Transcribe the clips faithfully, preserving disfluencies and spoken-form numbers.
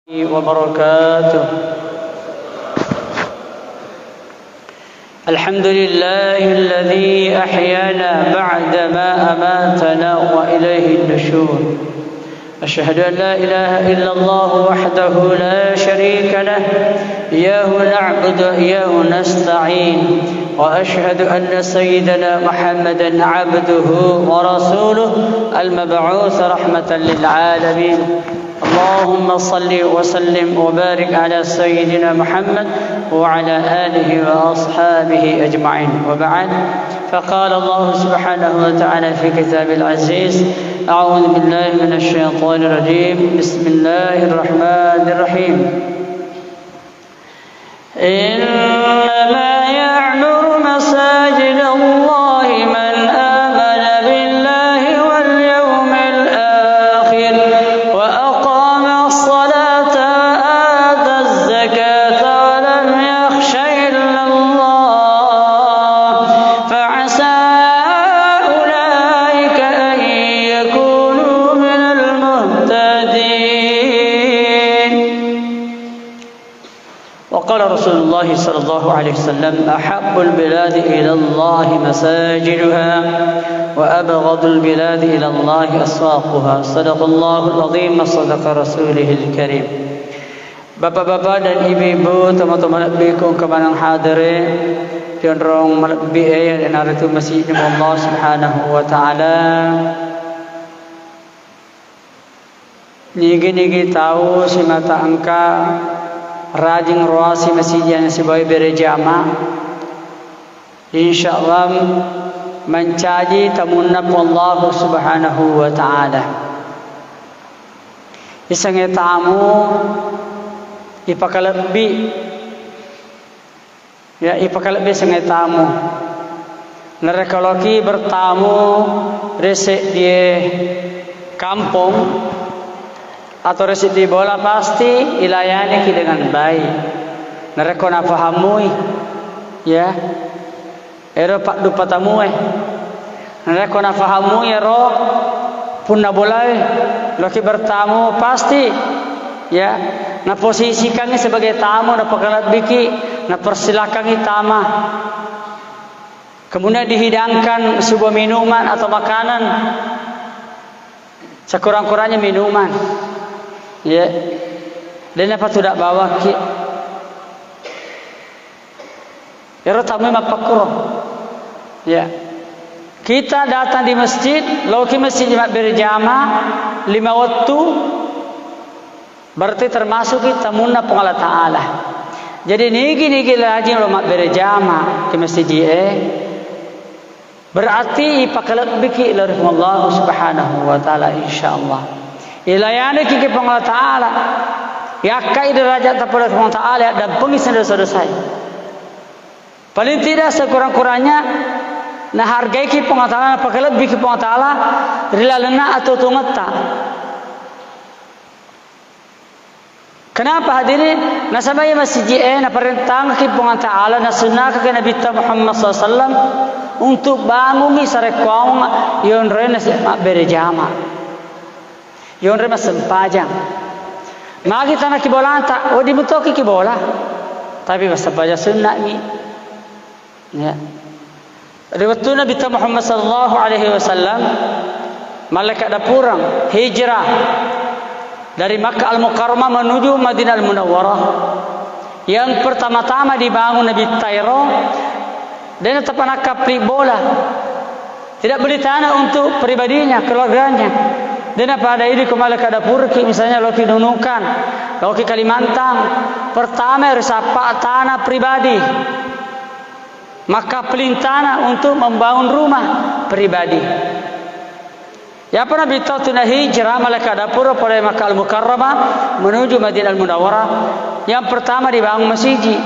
وبركاته. الحمد لله الذي أحيانا بعدما أماتنا وإليه النشور. أشهد أن لا إله إلا الله وحده لا شريك له، إياه نعبد وإياه نستعين، وأشهد أن سيدنا محمدا عبده ورسوله المبعوث رحمة للعالمين. اللهم صل وسلم وبارك على سيدنا محمد وعلى آله وأصحابه أجمعين. وبعد، فقال الله سبحانه وتعالى في كتابه العزيز: أعوذ بالله من الشيطان الرجيم. بسم الله الرحمن الرحيم. إنما يعمر مساجد الله من آمن بالله واليوم الآخر وأقام الصلاة وآتى الزكاة ولم يخش إلا الله فعسى أولئك أن يكونوا من المهتدين. وقال رسول الله صلى الله عليه وسلم: أحب البلاد إلى الله مساجدها، وأبغض البلاد إلى الله أسواقها. صدق الله العظيم وصدق رسوله الكريم. Bapak-bapak dan ibu-ibu, tomatoa malebbiku engka maneng hadere, yonrong malebbi e, iyanaritu masijid Allah Subhanahu wa Ta'ala. Nigi-nigi tau simata engka rajing roasi masijid sibawa bere jama, insya Allah mancaji tamunna Puang Allah Subhanahu wa Ta'ala. Isengnge tamu ipakalebbi Ya, ipakalebbi sengnge tamu. Narekko loki bertamu ri seddie kampong atau ri seddie bola, pasti ilayaniki dengan baik. Narekko nafahammui, ya, ero paddupatamue. Narekko nafahamu iyaro punna bolae, loki bertamu, pasti, ya, naposisikangngi sebagai tamu, napakalebbiki, napersilakangngi tama. Kemudian dihidangkan sebuah minuman atau makanan, sekurang-kurangnya minuman, ya, de' napatuda bawakki. Ero tamu mappakkuro. Ya. Kita datang di masjid, loki masjid mabbere jama lima wettu, berarti termasuki tamunna Puang Allah Ta'ala. Jadi nigi-nigi rajin lo mabbere jama ke masjid e, berarti ipakalebbiki lao ri Puang Allah Subhanahu wa Ta'ala, insyaallah. Ilayaniki ke Puang Allah Ta'ala. Yakkai derajat tapada Puang Ta'ala, ya, dampengi dosa-dosae. Paling tidak sekurang-kurangnya nahargaiki Puang Allah Ta'ala, napakalebbiki Puang Allah Ta'ala ri lalenna atuo-tuongetta. Kenapa hadirin? Nasaba iya masiji e naparentangki Puang Allah Ta'ala, nasunnakaki Nabitta Muhammad sallallahu alaihi wasallam untuk bangungi sarekkuang yonroi nasi mabbere jama. Yonroi massempajang. Magi tanaki bolata, wedding mutoki ki bola. Tapi massempajang sunna'mi. Ya. Ri wettu Nabitta Muhammad sallallahu alaihi wasallam malleka dapureng hijrah dari Makkah Al-Mukarramah menuju Madinah Al-Munawwarah, yang pertama-tama dibangun Nabitta ero, de' natappa nakkapli bola. Tidak beli tanah untuk pribadinya, keluarganya. De' napada idi ko malleka dapurki, misalnya loki Nunukan, loki Kalimantan, pertama risappa tanah pribadi. Makkapling tanah untuk membangun rumah pribadi. Yapa Nabitta tu nahijrah malleka dapur pada Makkah Al-Mukarramah menuju Madinah Al-Munawwarah, yang pertama dibangun masiji.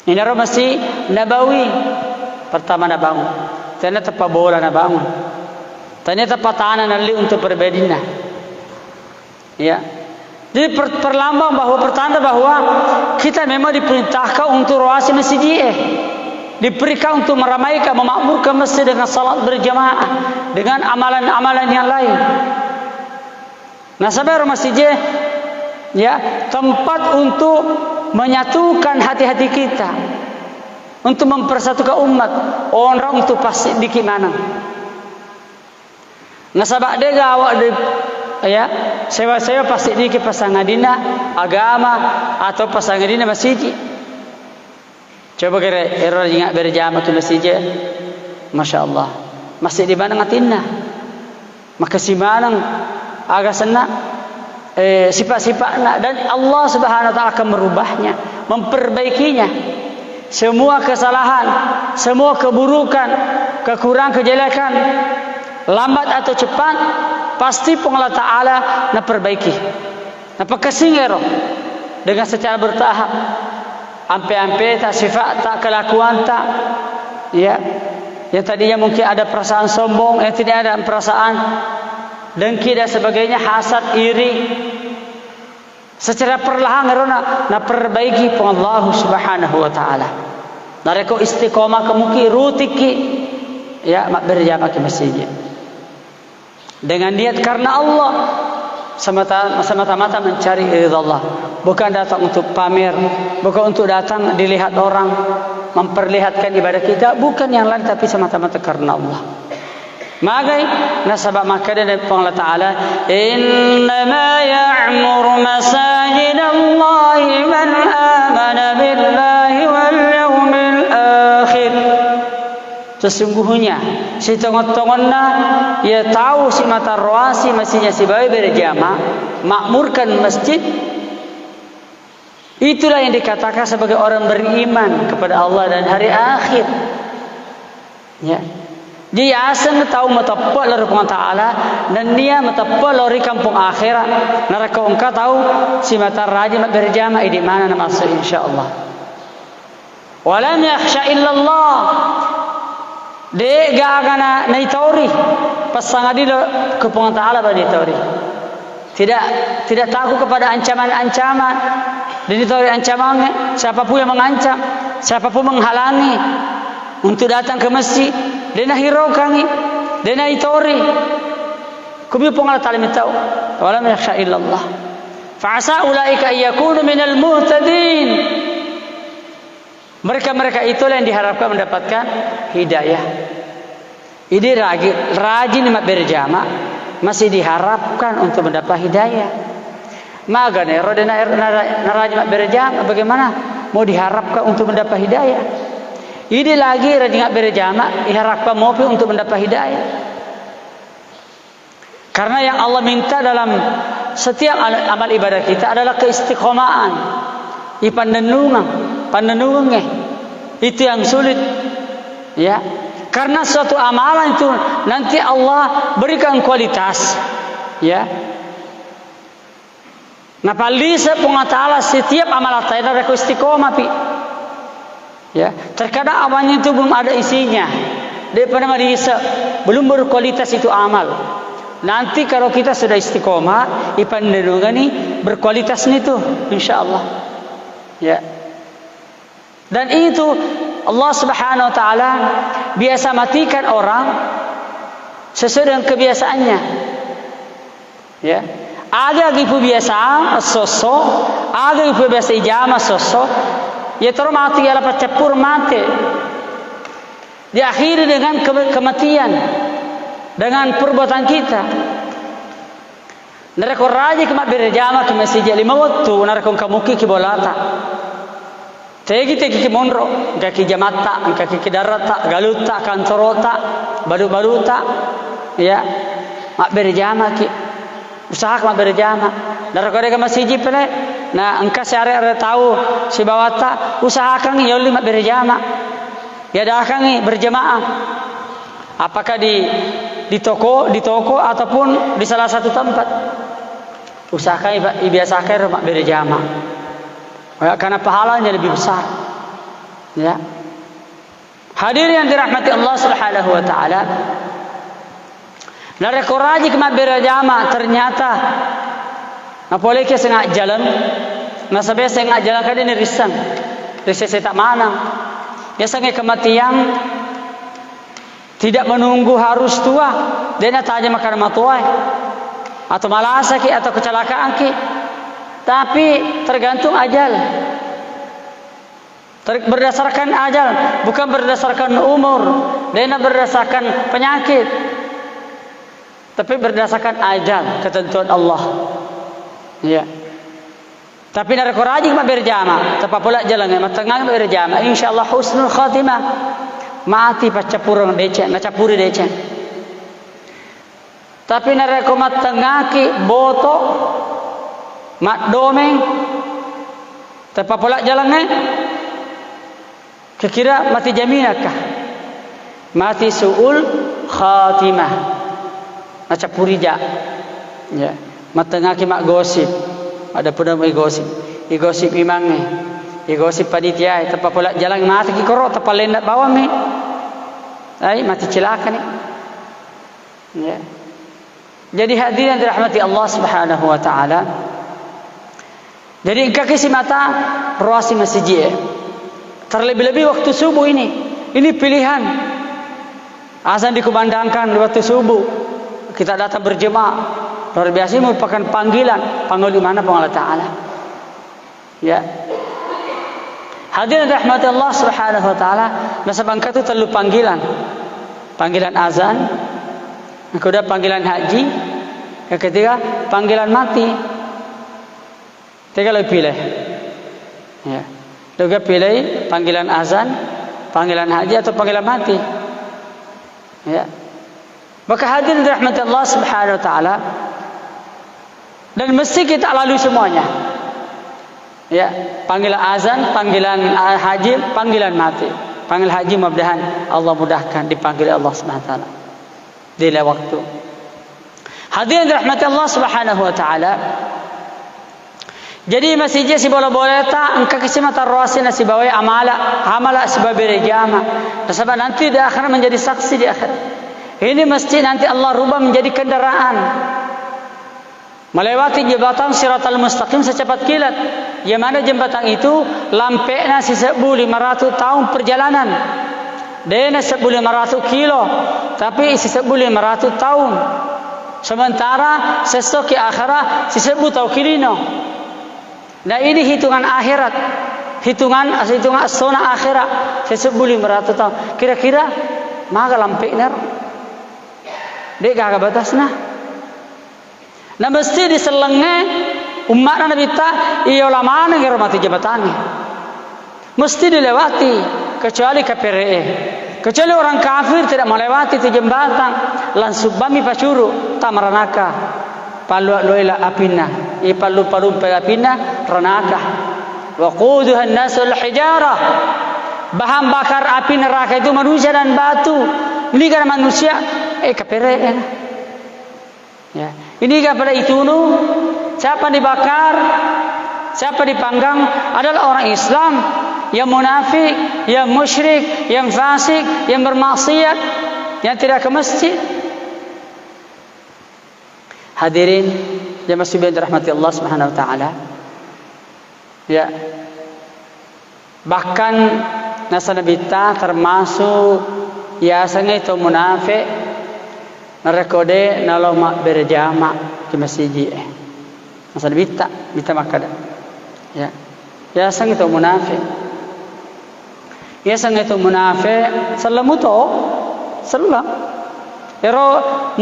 Inaro Masjid Nabawi pertama nabangun. Tena teppa bola nabangun. Tena teppa tanah nalli untuk pribadinna. Ya. Jadi per-, perlambang bahwa, pertanda bahwa kita memang diperintahkan untuk roasi masiji e. Diberikan untuk meramaikan, memakmurkan masjid dengan salat berjamaah, dengan amalan-amalan yang lain. Nasaba ero masiji e Ya, tempat untuk menyatukan hati-hati kita, untuk mempersatukan umat, onrong untuk passiddiki maneng. Nasaba de gawa de, ya, sewa-sewa passiddiki pasangadina agama atau pasangadina masiji. Coba kira ero rajing abbere jama ki masiji, Masya Allah, massiddi maneng atinna. Makessing maneng aga senna, eh, sifat-sifatna, dan Allah Subhanahu wa Ta'ala akan merubahnya, memperbaikinya. Semua kesalahan, semua keburukan, kekurangan, kejelekan, lambat atau cepat, pasti Puang Allah Ta'ala naperbaiki. Napakessing ero dengan secara bertahap. Ampe-ampeta, sifatta, kelakuanta, ya. Yang tadinya mungkin ada perasaan sombong, yang tidak ada perasaan dengki dan sebagainya, hasad, iri. Secara perlahan ero na, naperbaiki Puang Allah Subhanahu wa Ta'ala. Narekko istiqomah kemuki, rutikki, ya, mabbere jama ki masiji. Dengan niat karena Allah, semata, semata-mata mencari ridha Allah, bukan datang untuk pamer, bukan untuk datang dilihat orang, memperlihatkan ibadah kita, bukan yang lain, tapi semata-mata karena Allah. Magai? Nasaba makkeda Puang Allah Ta'ala, "Innama ya'muru masajidallahi man amana billahi wal yaumil akhir." Sesungguhnya, sitongo-tongonna iya tau simata roasi masijinna sibawa berjama, makmurkan masjid, itulah yang dikatakan sebagai orang beriman kepada Allah dan hari akhir. Ya. Jadi, aseng tau mateppe lao ri Puang Ta'ala, nennia mateppe lao ri kampong akhirat. Narekko engka tau simata rajin mabberjama, idi maneng namassu, insyaallah. Walam yakhsha illallah. De'gaga na, naitori. Passangadina lao ri Puang Ta'ala bawang naitori. Tidak, tidak takut kepada ancaman-ancaman. De' naitori ancamangnge, siapapun yang mengancam, siapapun menghalangi untuk datang ke masjid, de' nahiraukangngi, de' naitori. Kubi Puang Allah Ta'ala mitau. Walam yakhsha illallah. Fa asa ulaika ayyakunu minal muhtadin. Mereka-mereka itulah yang diharapkan mendapatkan hidayah. Idi ragi-, rajin mabberjama, masih diharapkan untuk mendapat hidayah. Magana ero de' na-, na-, narajin mabberjama, bagaimana mau diharapkan untuk mendapat hidayah? Idi lagi rajin mabberjama, diharapkan mopi untuk mendapat hidayah. Karena yang Allah minta dalam setiap al-, amal ibadah kita adalah keistiqomahan. Ipannennungeng, pannennungengnge. Itu yang sulit. Ya. Karena suatu amalan itu nanti Allah berikan kualitas. Ya. Napallise Puang Allah Ta'ala setiap amalatta narekko istiqomah pi. Ya, terkadang amalnya itu belum ada isinya. De'pa namalise, belum berkualitas itu amal. Nanti kalau kita sudah istiqomah, ipannennungengni berkualitas nitu, insyaallah. Ya. Dan itu Allah Subhanahu wa Ta'ala biasa matikan orang sesuai dengan kebiasaannya. Ya. Aga gipu biasa sosso, aga gipu biasa ijama sosso, ya toro mati, ya lapang cappur mate. Diakhiri dengan ke-, kematian, dengan perbuatan kita. Narekko rajiki mabbere jama ki masiji lima wettu, narekko engka mukki ki bolata. Tegi-tegi ki monro, engka ki jamatta, engka ki darata, galutta, kantorota, balu-baluta, ya, mabbere jama ki. Usahakan mabbere jama. Narekko de' ga masiji pale, na engka siare-are tau sibawatta, usahakan yolli mabbere jama. Yadakangngi berjamaah. Apakah di, di toko, di toko ataupun di salah satu tempat. Usahakan iba-, ibiasakan ro mabbere jama. Ya, karena pahalanya lebih besar. Ya. Hadirin yang dirahmati Allah Subhanahu wa Ta'ala. Narekko rajiki mabbere jama, ternyata napoleki sengnga jaleng, nasaba sengnga jaleng kan de' narisseng, risseng seta maneng. Yasengnge kematian tidak menunggu harus tua, de' natajeng makkeda matoae, atau malasaki, atau kecelakaanki. Tapi tergantung ajal. Ter-, berdasarkan ajal, bukan berdasarkan umur, dena berdasarkan penyakit. Tapi berdasarkan ajal, ketentuan Allah. Iya. Tapi narekko rajing mabbere jama, teppa pola jalangnge, mattengngang mabbere jama, insyaallah husnul khatimah. Mati paccappureng deceng, nacappuri deceng. Tapi narekko mattengngaki, boto, maddomeng, teppa pola jalangnge, kira-kira mati jaminakka? Mati su'ul khatimah. Nacappuri ja. Ya. Mattengngaki maggosip. Ada pun igosip. Igosip imangnge. Igosip panitiae. Teppa pola jalangnge, mateki koro, teppa lenna bawangngi. Ai, mati cilakani. Ya. Jadi hadirin dirahmati Allah Subhanahu wa Ta'ala. Jadi engkaki simata roasi masiji e. Terlebih-lebih waktu subuh ini. Ini pilihan. Azan dikumandangkan di waktu subuh. Kita datang berjemaah. Luar biasa, ini merupakan panggilan. Panggil di mana Puang Allah Ta'ala. Ya. Hadirin rahmati Allah Subhanahu wa Ta'ala, nasaba engka tu tellu panggilan. Panggilan azan, yang kedua panggilan haji, yang ketiga panggilan mati. Tega lo pilih? Ya. Lo ga pilih panggilan azan, panggilan haji atau panggilan mati? Ya. Maka hadirin dirahmati Allah Subhanahu wa Ta'ala, dan mesti kita lalui semuanya. Ya, panggilan azan, panggilan, ah, haji, panggilan mati. Panggilan haji, mudah-mudahan Allah mudahkan, dipanggil Allah Subhanahu wa Ta'ala di lain waktu. Hadirin dirahmati Allah Subhanahu wa Ta'ala, jadi masiji sibola-bolata engka kisi mata roasi nasibawai amala, amala sibawa bere jama. Nasaba nanti di akhirat menjadi saksi di akhirat. Ini masjid nanti Allah rubah menjadi kendaraan. Melewati jembatan Siratal Mustaqim secepat kilat. Yang mana jembatan itu lampe'na sisebbu lima ratu taung perjalanan. Dena sebbu lima ratu kilo, tapi sisebbu lima ratu taung. Sementara sesso ki akhera sisebbu tau kilino. Nah, ini hitungan akhirat. Hitungan, hitungan essona akhera sisebbu lima ratu taung. Kira-kira maga lampe'na? De' gaga batasna. Na mesti disellengnge umma'na Nabitta, iya ola maneng ero mati jembatangnge. Mesti dilewati, kecuali kapere'e. Kecuali orang kafir tidak melewati itu jembatan, langsung bami pacuru, tamaranaka. Pallu-, loela apinna, ipallu-palumpe apinna ranaka. Waquduhan nasul hijarah. Bahan bakar api neraka itu manusia dan batu. Ini kan manusia, eh, kapere'e. Ya. Ini pada itunu, siapa dibakar, siapa dipanggang adalah orang Islam, yang munafik, yang musyrik, yang fasik, yang bermaksiat, yang tidak ke masjid. Hadirin jamaah subuh yang dirahmati Allah Subhanahu wa Ta'ala. Ya. Bahkan nasaba Nabitta termasuk yasengnge to munafe narekko de nalo mabbere jama ki masiji e. Nasaba Nabitta, Nabitta makkeda. Ya. Yasengnge to munafe. Yasengnge to munafe, selleng muto, selleng. Ero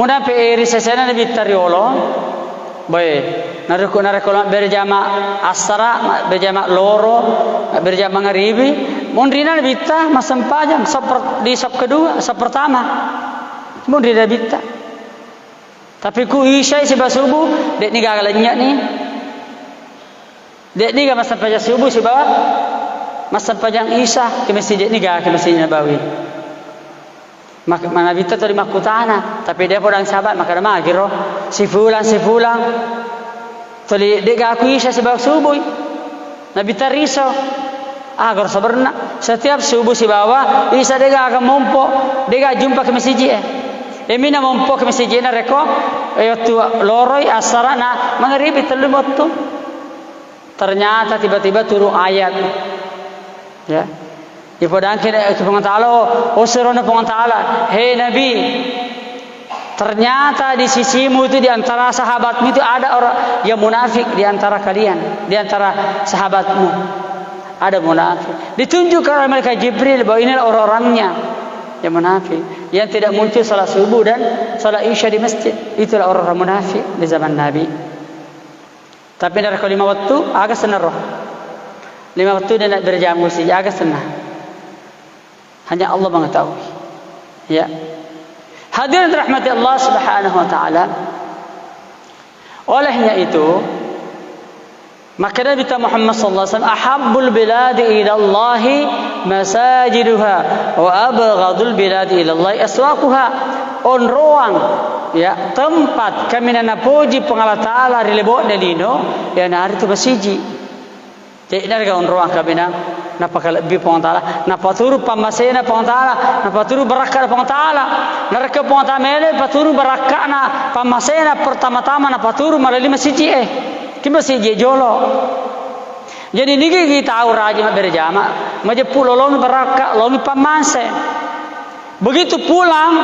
munafe ri sesena Nabitta riolo, boe, narekko, narekko mabbere jama assara, mabbere jama loro, mabbere jama mangaribi, munrina Nabitta massempajang, sop per-, di sop kedua, sop pertama. Munrina Nabitta. Tapi ku isya sibawa subuh, de'ni gaga lenynye'ni. De'ni gaga massempajang subuh sibawa massempajang isya, ke masjid de'ni gaga, ke Masjid Nabawi. Mak-, Nabitta tuli makkutana, tapi de podang sahabat makkeda magiro, si fulan, si fulan. Tuli de gaga ku isya sibawa subuh. Nabitta riso. Ah, garo sabarna. Setiap subuh sibawa isya de gaga mompo, de gaga jumpa ke masiji e. Emina mompo ke masiji e narekko, eh, wettu loroi assara na mangaribi tellu wettu. Ternyata tiba-tiba turun ayat. Ya. Ipodangke ki Puang Taala, oh, oh, surona Puang Taala, "He Nabi, Ternyata di sisimu itu, di antara sahabatmu itu ada orang yang munafik di antara kalian, di antara sahabatmu. Ada munafik. Ditunjukkan oleh malaikat Jibril bahwa inilah orang-orangnya yang munafik, yang tidak muncul salat subuh dan salat isya di masjid. Itulah orang-orang munafik di zaman Nabi. Tapi narekko lima wettu, aga senna ro? Lima wettu de' nabbere jama siji, aga senna? Hanya Allah mengetahui. Ya. Hadirin rahmati Allah Subhanahu wa taala. Olehnya itu, maka Nabi kita Muhammad sallallahu alaihi wasallam, "Ahabbul biladi ilallahi masajiduha wa abghadul biladi ilallahi aswaquha." Onroang, ya, tempat kaminang napoji Puang Allah Taala ri lebo'na lino, iyanaritu masiji. De'na riga onroang kaminang napakalebbi Puang Taala, napaturu pammasena Puang Taala, napaturu barakka'na Puang Taala. Narekko Puang Taala mele paturu barakka'na pammasena, pertama-tama napaturu malali masiji'e. Ki masiji jolo. Jadi nigi-gi tau rajin mabbere jama, majeppu lolongi barakka, lolongi pammase. Begitu pulang,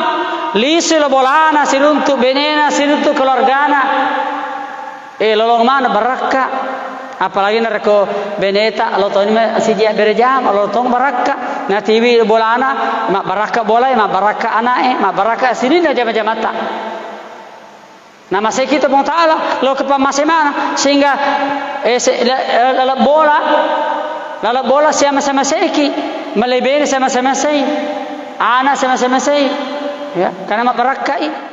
lisu lo bolana, siruntu benena, siruntu keluargana. Eh, lolong maneng barakka. Apalagi narekko beneta, lo toni ma-, siji abbere jama, lo tong barakka. Natiwi bolana, mabbarakka bolae, mabbarakka ana'e, mabbarakka sininna jama-jamata. Namaseki to Puang Taala, lo ke pammase maneng, sehingga, eh, se-, la-, la-, laleng bola, laleng bola siamase-maseki, malebena siamase-masei, ana siamase-masei, ya, karena mabbarakkai.